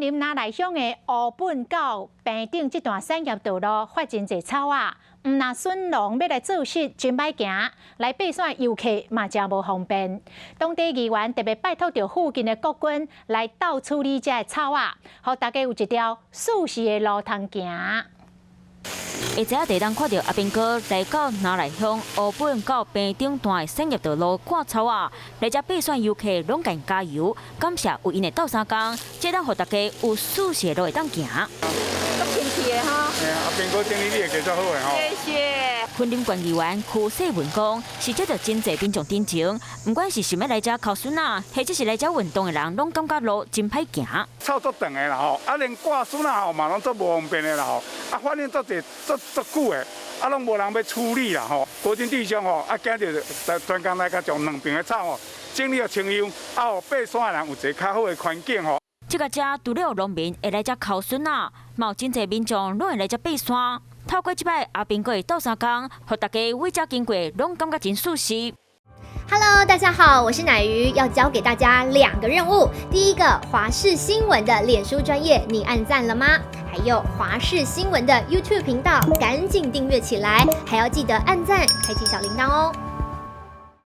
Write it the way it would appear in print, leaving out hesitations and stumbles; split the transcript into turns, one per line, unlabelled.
林那內鄉的烏本到平頂這段產業道路發真濟草仔，毋但筍農欲來做穡真歹行，來爬山的遊客嘛誠無方便。當地議員特別拜託著附近的國軍來鬥處理這个草仔，予大家有一條舒適的路通行。
會知影地當看著阿兵哥來到那內鄉烏本到平頂段的產業道路割草仔，來遮爬山遊客攏共𪜶加油，感謝有𪜶的鬥相共，這當予大家有舒適的路會當行。
足親切的吼。
阿兵哥整理你會加足好的吼。
謝謝。
雲林縣議員柯世文講，是接著真濟民眾陳情，毋管是想欲來遮剾筍仔，或者是來遮運動的人，攏感覺路真歹行。
草足長的啦吼，啊連割筍仔吼嘛攏足無方便的啦吼，啊反正足濟足足久的，啊攏無人欲處理啦吼。國軍弟兄吼，啊今日專工來共將兩邊的草吼整理予清幽，啊予爬山的人有一个較好的環境吼。
這个遮除了農民會來遮剾筍仔，嘛有真濟民眾攏會來遮爬山。透過這擺阿兵哥的鬥相共，予大家為遮經過，攏感覺真舒適。
Hello，大家好，我是乃瑜，要交給大家兩個任務。第一個，華視新聞的臉書專頁，你按讚了嗎？還有華視新聞的 YouTube 頻道，趕緊訂閱起來，還要記得按讚，開啟小鈴鐺哦。